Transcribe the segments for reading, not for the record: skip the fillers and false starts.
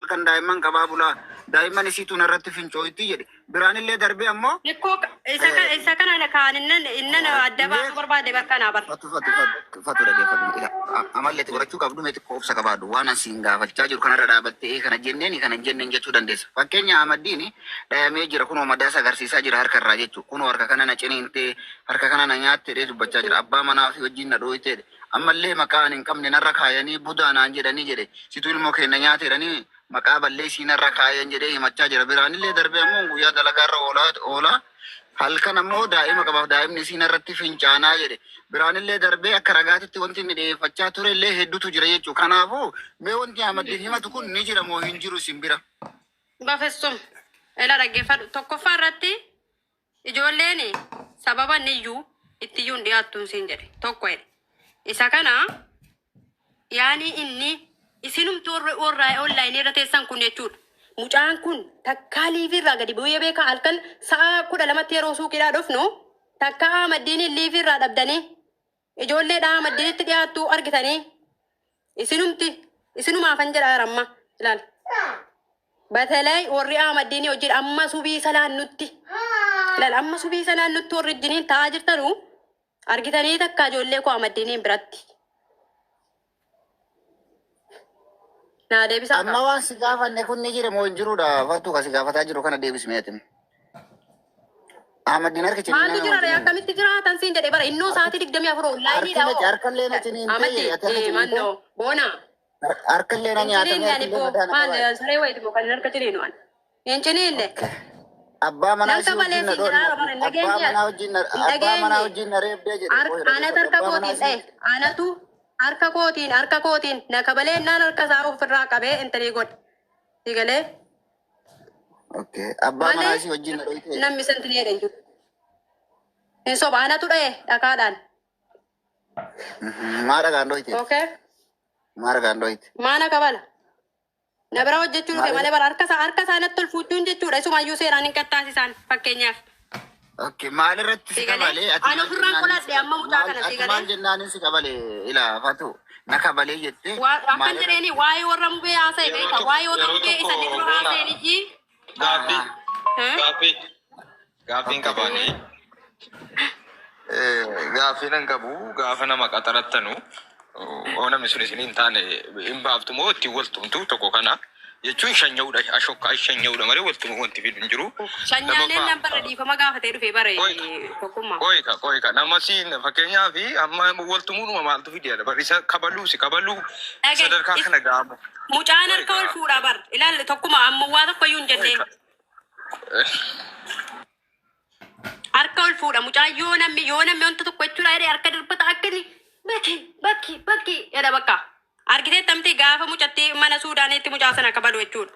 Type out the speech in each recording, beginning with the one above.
Halkan daa'imman qabaa bulaa daa'imman isiitu narratti fincooyti jedhe. Biraanillee darbee ammoo Ikkoo isa kana isa kana kaan innan innan adda mee baasuu barbaade bakka naa bar. Fatu fatu fatu fatu dhaggeeffadhu. Ila amallee ati godhachuu qabdu mee xiqqoo obsa qabaadhu. Waan an siin gaafachaa jiru kanarra dhaabattee ee kana jenneeni kana hin jenneen jechuu dandeessa. Fakkeenya Ahmaddiin dhayamee jira kunoo madaasa agarsiisaa jira harka irraa jechuu. Kunoo harka kana na ciniintee harka kana na nyaatte jedhee dubbachaa jira. Abbaa manaa fi wajjin na dhooyte jedhe. Ammallee maqaa ani hin qabne narra kaayanii budaa naan jedhanii jedhe. Situ ilmoo keenna nyaate jedhanii maqaa balleessii narra kaayan jedhee himachaa jira. Biraanillee darbee ammoo guyyaa dalagaarra oolaa oolaa halkan ammoo daa'ima qabaaf daa'imni isii narratti fincaanaa jedhe. Biraanillee darbee akka ragaatitti wanti inni dhiyeeffachaa turellee hedduutu jira jechuudha. Kanaafuu mee wanti Ahmaddiin himatu kun ni jira moo hin jiru isin bira? Bafessum. Ela dhaggeeffadhu. Tokkoffaa irratti ijoolleen sababa inni iyyuu itti iyyuu hin dhiyaattuun siin jedhe. Tokko jedhe. Isa kana yaani inni isinumti warri warra online irra teessan kun jechuudha. Mucaan kun takkaa liivii irraa gadi bu'ee beekaa halkan sa'a 12tti yeroo suuqiidhaa dhufnu takkaa Ahmaddiiniin liivii irraa dhabdanii ijoolleedha Ahmaddiinitti dhiyaattu argitanii isinumti isinumaafan jedha amma ilaal. Batalay warri Ahmaddiinii wajjin amma subii salaannutti ilaal amma subii salaannutti warri wajjiniin taa'aa jirtanu argitanii takkaa ijoollee koo Ahmaddiiniin biratti. Naa deebisaa Amma kaa. waan si gaafanne kun ni jira moo hin jirudha? Fattuu ka si gaafataa jiru kana deebismee ati. Ahmaddiin harka Maaltu ciniinaa jira nama ree ciniina. akkamitti jiraatan siin jedhe bara innoo sa'aatii 24 onlaayiniidha Harki hoo. harkallee na ciniintee Amatti ati harka ciniintee mannoo boona. harkallee na Hin nyaatamee ciniinne ani harkallee boo madaa na maal qabaa. saree wayiiti moo kan hin harka ciniinu ani. Hin ciniinne. Okay. Abbaa manaa Nan isii kabalee wajjin na siin dho jedhaa bara hin abbaa dhageenye manaa wajjin na hin abbaa manaa dhageenye. wajjin na reebdee jedhe Har- qoy Anatu dhaggeeffadhu harka abbaa manaa kootiin isii dhaye. Anatu harka kootiin harka kootiin na kabalee naan harka isaa ofirraa qabee intalii godhe. Si galee Okay. Abbaa manaa malee isii wajjin na dhoytee namni santinii jedhe hin jiru. Hin soba anatu dhaye dhakaadhaan. Maa dhagaan dhoyte? Okay. Maa dhagaan dhoyte? Maana kabala. Na bira hojjechuu dhufe Maal malee bara harka isaa harka isaa natti ol fuudhuun jechuudha. Isumayyuu seeraan hin qaxxaasisaan fakkeenyaaf. Okay, maal irratti si Si galee kabalee? Ati ani maal ofirraan jennaanin si qoladhe amma mucaa maal kana si ati maal galee. jennaanin si kabalee ilaa fatu na kabalee jettee Waa akkan maal irratti jedheeni waa'ee warra mubee haasa'e Yeroo beekta. tokko Waa'ee warra yeroo mubee tokko isa inni dura boona haasa'een ijji. gaaffii Eh? gaaffii gaaffiin Okay. qabaanii gaaffii nan qabu gaafa nama qaxarattanu oo namni sun isin hin taane hin baaftu moo ittiin waltumtu tokko kana jechuun shanya'uudha ashokkaa shanya'uudha malee waltumu wanti fidu hin jiru. Shanyaaleen Lammaffaa nan barra dhiifama gaafatee dhufe bare qoyka tokkummaa. qoyka qoyka nama siin fakkeenyaaf amma waltumuudhuma maaltu fideedha barri isa kabaluu si kabaluu Dhaga'i sadarkaa kana gaamu mucaan harka ol qoyka fuudha bar ilaali tokkuma amma waa tokko iyyuu hin jenneen. qoyka Harka ol fuudha mucaan yoo namni yoo namni wanta tokko jechuudha jedhee harka darbata akka inni bakki bakki bakki jedha bakka. Argitee tamti gaafa mucattii mana Suudaaniitti mucaa sana kabalu jechuudha.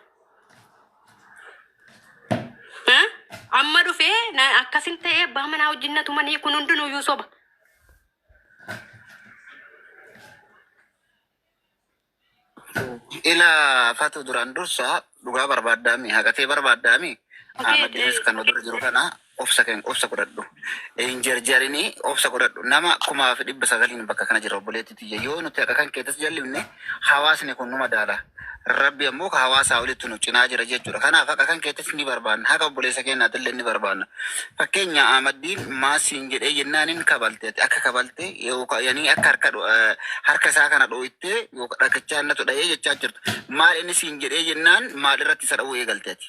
Ha? Amma dhufee na akkasin ta'ee abbaa manaa wajjin na tumanii kun hundinuyyuu soba. Ila fatu duraan dursa dhugaa barbaaddaami haqatee barbaaddaami Ahmaddiinis kan nu dura jiru kana obsa keen obsa godhadhu. Hin jarjarini obsa godhadhu. Nama 1900 bakka kana jira obboleetti tiyya yoo nuti haqa kan keetis jallifne hawaasni kun nu madaala. Rabbi ammoo ka hawaasaa olitti nu cinaa jira jechuudha. Kanaaf haqa kan keetis ni barbaanna. Haqa obboleessa keenyaatillee ni barbaanna. Fakkeenya Ahmaddiin maasiin jedhee jennaanin kabalte ati akka kabalte yookaan yani akka harka harka isaa kana dhooytee yookaan dhagachaa natu dha'ee jechaa jirtu. Maal inni siin jedhee jennaan maal irratti isa dha'uu eegalte ati?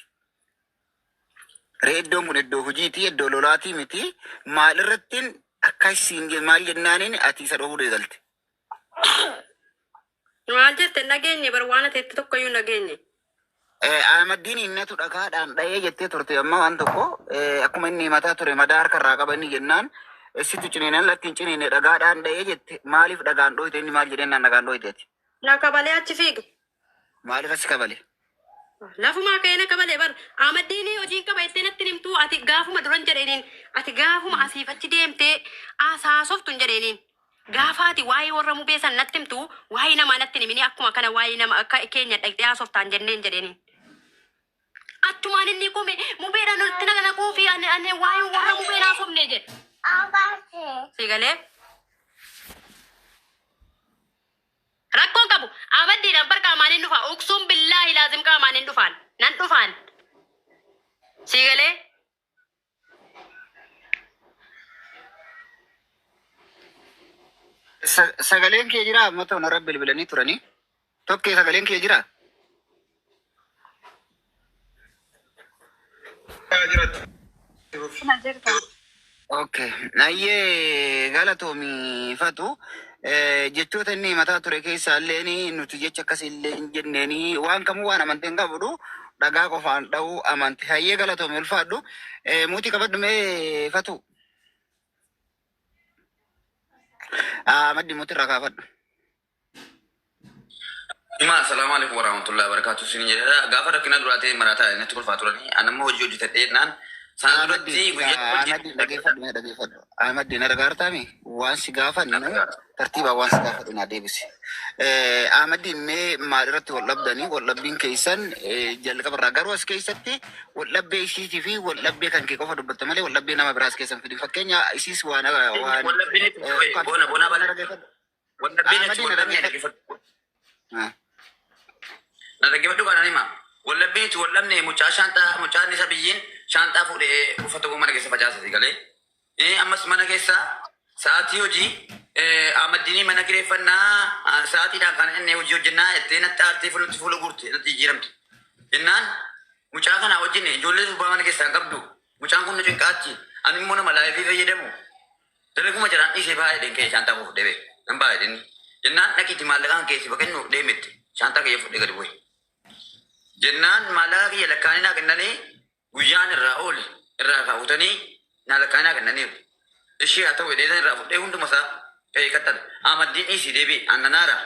Ree iddoon kun iddoo hojiiti, iddoo lolaatii miti. Maal irrattiin akkas siin maal jennaaniin ati isa dhowwuu eegalte? Maal jette hin dhageenye bar waan ati itti tokkoyyuu hin dhageenye. Ahmaddiin innatu dhagaadhaan dha'ee jettee turte amma waan tokko akkuma inni himataa ture madaa harka irraa qaba inni jennaan situ ciniinan lakki hin ciniine dhagaadhaan dha'ee jette maaliif dhagaan dhooyte inni maal jedhennaan dhagaan dhooyte ati? Na kabalee achi fiige. Maaliif achi kabale? Lafumaa ka'ee na kabale bar. Ahmaddiin hojiin qaba jettee natti hin himtuu ati gaafuma duran jedheeniin ati gaafuma asiif achi deemtee haasoftu hin jedheeniin. Gaafa ati waa'ee warra mubee san natti himtu waa'ee namaa natti hin himinii akkuma kana waa'ee nama akka keenya dhaqxee haasoftaan jenneen jedheeniin. Achumaan inni kome mubeedhaan olitti na naquu fi ani ani waa'ee warra mubeen haasofne jedhe. Si galee? Rakkoon qabu. Amaddiidhaan bar qaamaan hin dhufa. Uksuun billaahi laazim qaamaan hin dhufaan. Nan dhufaan. Sii galee? Sagaleen kee jira amma ta'u narra bilbilanii turanii. Tokkee sagaleen kee jira. Kana jirta. Okay. Nayyee galatoomi Fatu. Jechoota inni himataa ture keessaa illee nuti jecha akkasii illee hin jenneeni waan kamuu waan amanteen qabdu dhagaa qofaan dha'uu amanti. Hayyee galatoomi ulfaadhu. Muutii qabadhu mee Fatu. Maddi muutii irraa kaafadhu. Himaa assalaamu alaikum warahmatullahi wabarakatuh sin jedha gaafa rakkina duraa ta'e maraataa natti kolfaa turanii an amma hojii hojjetadhee jennaan sana Ahmaddi, duratti guyyaa hojii Ahmaddi dhageeffadhu mee dhageeffadhu. Ahmaddi na dhagaartaami waan si gaafannu tartiibaan waan si gaafadhu naa deebisi. Ahmaddi mee maal irratti wal dhabdanii wal dhabbiin keessan jalqaba irraa garuu as keessatti wal dhabbee isiitii fi wal dhabbee kan kee qofa dubbatta malee wal dhabbee nama biraas keessan fidin. Fakkeenya isiis waan waan wallabbiin bona bona na bala dhageeffadhu. wallabbiin achi Ahmaddi na wallabni dhageeffadhu. dhaggeeffadhu na dhaggeeffadhu kanan hima wallabbiin itti wallabne mucaa shaanxaa mucaan isa biyyiin shaanxaa fuudhee uffata koo mana keessa facaasa si galee ammas mana keessa sa'aatii hojii Ahmaddiinii mana kireeffannaa sa'aatiidhaan kan inni hojii hojjennaa jettee natti aartee fuulatti fuula guurte natti jijjiiramte jennaan mucaa kana wajjin ijoollee durbaa mana keessaa hin qabdu mucaan kun na cinqaatti ani immoo nama laayifii fayyadamu Dalaguma jaraan dhiisee bahaa jedheen ka'ee shaanxaa koo fudhee ba'e. Nan baha jedheen. Jennaan dhaqiitti maallaqaan kee si baqannu deemetti. Shaanxaa kiyya fudhee gadi bu'e. Jennaan maallaqa kiyya lakkaa'anii naa kennanii guyyaan irraa oole irraa kaa'utanii naa lakkaa'anii naa kennaniiru. Ishee haa ta'u jedhee irraa fudhee hunduma isaa ka'ee qaxxale. Ahmaddiin dhiisii deebi'i annanaara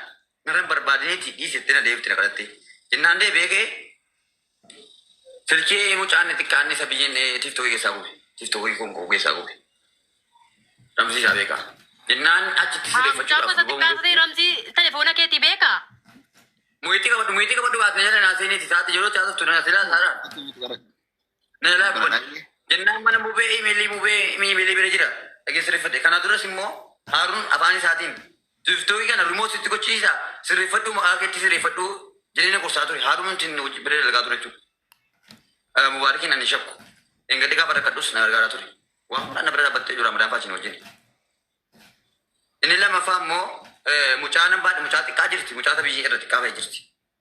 narra hin barbaadiniiti dhiisi jettee na deebifte na kadhattee. Jennaan deebi'ee ka'ee silkii mucaan xiqqaan isa biyyeen tiiftokii keessaa gube. Tiiftokii kun keessaa gube. Ramsii isaa beekaa. Jennaan achitti Haa mucaa sirreeffachuudhaaf gosa xiqqaa ta'e Ramsii telefoona keetii beekaa? Muyitii qabadhu muyitii qabadhu baatne jala naa seeniiti saati yeroo itti haasoftu na silaa saara. Na jalaa guban. Jennaan mana mubee imeelii mubee imeelii bira jira. Dhagee sirreeffadhe. Kana duras immoo Haaruun afaan isaatiin tiiftookii kana rimoot sitti gochiisa sirreeffadhu maqaa keetti sirreeffadhu jedhee na gorsaa ture. Haaruun ittiin bira dalagaa ture jechuudha. Mubaarakiin ani shakku. Engaddi gaafa rakkadhus na gargaaraa ture. Waa hunda na bira dhaabbattee jira Ramadaan fa'aa wajjin. Inni lammaffaa immoo mucaa nan baadhu mucaa xiqqaa jirti mucaa biyyi irra xiqqaa fa'i jirti.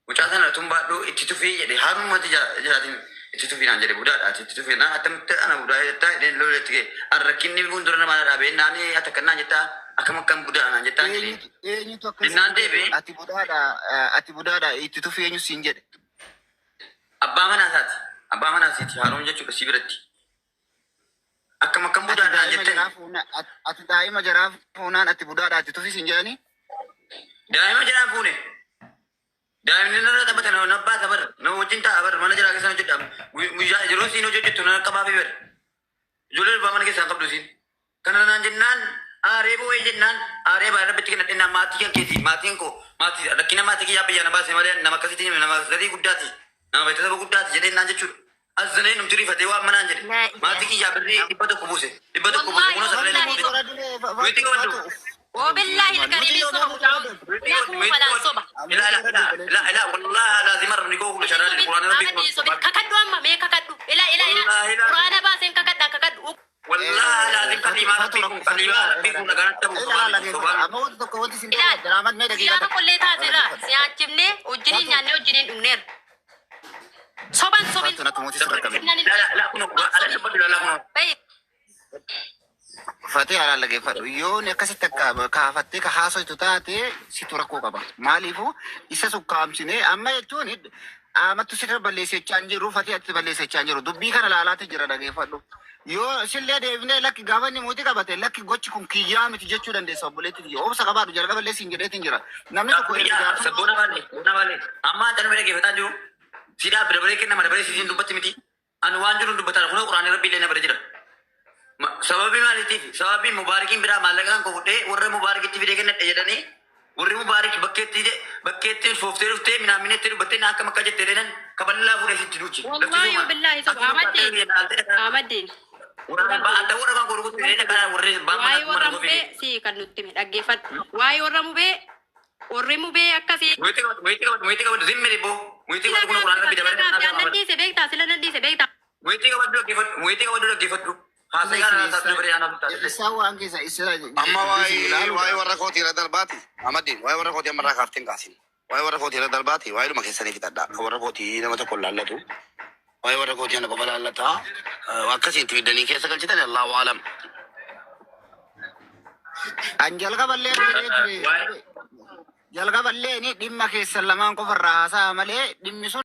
Mucaa sana tun baadhu itti tufii jedhe haarumatti jiraatiin itti tufii naan jedhe budaadha itti tufii naan attamitti ana budaa jettaa jedheen lola itti ga'e. An rakkinni fuuldura namaa na dhaabee naan ati akkannaan jettaa akkam akkam budaadha naan jettaa jedhee. Eenyutu eenyutu akkas Jennaan siin jedhe deebi'ee ati budaadha ati budaadha itti tufii eenyu siin jedhe. abbaa manaa isaati. Abbaa manaa isiiti haaruun jechuudha si biratti. Akkam akkam Ati budaadha naan daa'ima jettan. jaraa fuunaan ati daa'ima jaraa fuunaan ati budaadha ati tufii siin jedhanii. Daa'ima jaraa fuune. Daa'imni narra taphatan na baasa bar na wajjin taa'a bar mana jiraa keessa hojjedha. Guyyaa yeroo siin hojjettu na qabaa fi bar. Ijoollee durbaa mana keessaa hin qabdu siin. Kana naan jennaan aaree boo'ee jennaan aaree baay'ee rabbitti kennadhe naan maatii kan keeti maatiin koo maatii rakkina maatii kiyyaa biyyaa na baase malee nama akkasitti hime nama gatii guddaati nama beeksisa guddaati jedhee naan jechuudha. Azzalee numti rifatee waan manaan jedhe Laa maatii ilaaha kiyyaa birrii 100 buuse 100 buuse Wallaahi kunoo sagalee wallaahi buuse. soba. Wiitii qabaddu. Wabillahi alkariim soba mucaa yakuu balaan soba. Ila ila ila ila ila wallahi lazim rabni koo kula sharaa Sobin quraana rabbi Ahmad sobin kakadhu amma mee kakadhu ila ila ila wallahi la quraana baaseen kakadha kakadhu. wallahi lazim kalimaa rabbi kun kalimaa rabbi kun dhagaan tabu sobaan sobaan Amma wanti tokko wanti siin Ilaal gaafadha. Ahmad mee guyyaa dhageeffadha. tokko illee taasisa si nyaachifnee wajjiniin nyaannee wajjiniin dhugneerra. Soban sobin Faatu natti mootii sirra qabe. nan la la kuno ala dubbadhu la kuno bayi Fatee haalaan dhageeffadhu. Yoo inni akkasitti akka kaafattee ka haasoytu taate situ rakkoo qaba. Maaliifuu isa sukkaamsinee amma jechuun amattu sirra balleessechaa hin jiru fatee atti balleessechaa hin jiru. Dubbii kana laalaatti jira dhageeffadhu. Yoo sillee deebinee lakki gaafa inni mootii qabate lakki gochi kun kiyyaa miti jechuu dandeessa obboleetti kiyya. Obsa qabaadhu jalqaba illee siin jedheetiin jira. Namni tokko erga yaa jaarsummaa sabboona baale bona baale amma tan bira geeffataa jiru siidhaa dabaree kennama dabaree siisiin dubbatti miti ani waan jiru dubbataa kunoo quraana rabbi illee na bira jira. Sababii maaliitiif? Sababii Mubaarakiin biraa maallaqaan koo fudhee warra Mubaarakitti fidee kennadhe jedhanii warri Mubaarak bakkeetti bakkeetti fooftee dhuftee minaamineetti dubbattee na akkam akka jettee deeman kaballaa fuudhee sitti duuchi. Lafti Wallahi suumaan. billahi soba Akkuma Ahmaddiin Ahmaddiin Warra adda warra kan godhu ta'ee kana warri waa'ee baamana warra mana mubee kofii. si kan nutti hime dhaggeeffadhu. Waa'ee warra mubee Warri mubee akkasii. Muyitii qabadhu, muyitii qabadhu, muyitii qabadhu, zimmi dhibboo. Muyitii Sila qabadhu kun quraana rabbi gaaffii dabalee sila kanaa gaaffii annan gaafata. dhiise beektaa sila nan dhiise beektaa. Muyitii qabadhu dhaggeeffadhu, muyitii qabadhu dhaggeeffadhu. Haasa'ii kana haasa'aa dabaree aanaa taasise. Isaa waan keessa isa Amma dubbii waa'ee ilaaluudha. waa'ee warra kootii irra darbaati. Amaddiin waa'ee warra kootii amma irraa kaaftee hin kaasin. Waa'ee warra kootii irra darbaati. Waa'ee dhuma keessanii fixadha. Kan warra kootii nama tokko hin laallatu. Waa'ee warra kootii ana qofa laallataa. Akkasiin itti fiddanii keessa galchitan Allahu alam. An jalqaballee jedhee ture. Waa'ee Jalqaballee ni dhimma keessan lamaan qofa irraa haasa'a malee dhimmi sun.